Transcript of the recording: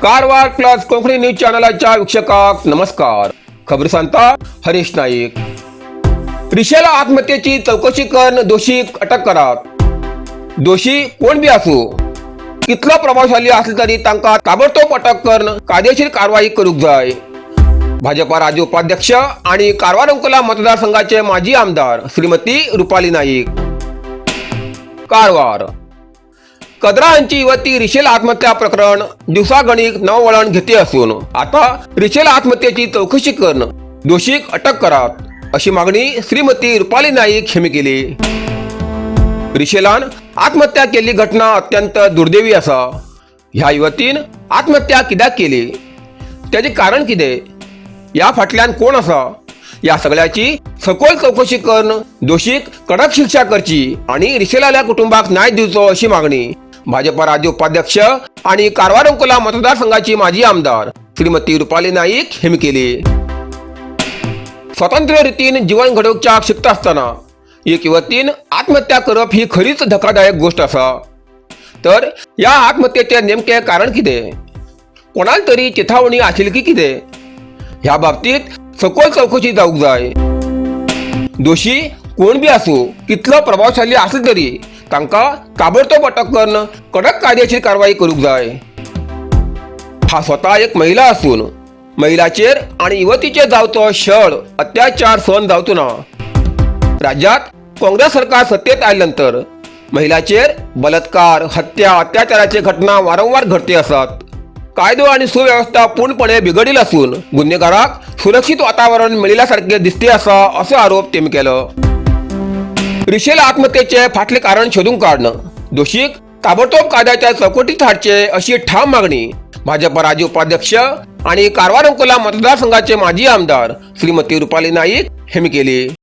Karwar plus Konkani news चॅनलाच्या वीक्षकाक नमस्कार. खबर सांगता हरीश नाईक. रिशेला आत्महत्येची चौकशी करून दोषीक अटक करात. दोषी कोण बी असू, कितलो प्रभावशाली असले तरी तांकां ताबडतोब अटक करून कायदेशीर कारवाई करूंक जाय. भाजपा राज्य उपाध्यक्ष आणि कारवार अंकोला मतदारसंघाचे माजी आमदार श्रीमती रुपाली नाईक. कारवार कदरा हांची युवती रिशेल आत्महत्या प्रकरण दिवसागणिक नववळण घेते असून आता रिशेल आत्महत्येची चौकशी करून दोषीक अटक करात अशी मागणी श्रीमती रुपाली नाईक यांनी केली. रिशेलान आत्महत्या केल्ली घटना अत्यंत दुर्दैवी आसा. ह्या युवतीन आत्महत्या कित्याक केली, त्याचे कारण कितें, ह्या फाटल्यान कोण आसा, या सगळ्याची सखोल चौकशी करून दोषीक कडक शिक्षा करची आणि रिशेलाल्या कुटुंबाक न्याय दिवचो अशी मागणी भाजपा राज्य उपाध्यक्ष आणि कारवार अंकोला मतदारसंघाची माजी आमदार श्रीमती रुपाली नाईक यांनी केली. स्वतंत्र रीतीन जीवन घडोवच्याक शिकता असताना एक युवतीन आत्महत्या करप ही खरीच धक्कादायक गोष्ट आसा. तर या आत्महत्येचे नेमके कारण कितें, कोणाला तरी चिथावणी आशिल्ली की कितें, ह्या बाबतीत सखोल चौकशी जावंक जाय. दोषी कोण बी आसूं, कितलो प्रभावशाली आसले तरी तांकां ताबडतोब अटक करून कडक कायदेशीर कारवाई करूंक जाय. हा स्वता एक महिला आसून महिलाचेर आणि युवतीचेर जावचो छळ, अत्याचार सहन जावचो ना. राज्यात काँग्रेस सरकार सत्तेत आयल्या नंतर महिलाचेर बलात्कार, हत्या, अत्याचाराचे घटना वारंवार घडते आसात. कायदो आणि सुव्यवस्था पूर्णपणे बिघडिल असून गुन्हेगाराक सुरक्षित वातावरण मेळिल्ल्या दिसते आसा असो आरोप तेमी केलो. रिशेल आत्महत्येचे फाटले कारण शोधून काडणं, दोषीक ताबडतोब कायद्याच्या चौकटीत हाडचे अशी ठाम मागणी भाजप राज्य उपाध्यक्ष आणि कारवार अंकोला मतदारसंघाचे माजी आमदार श्रीमती रुपाली नाईक यांनी केली.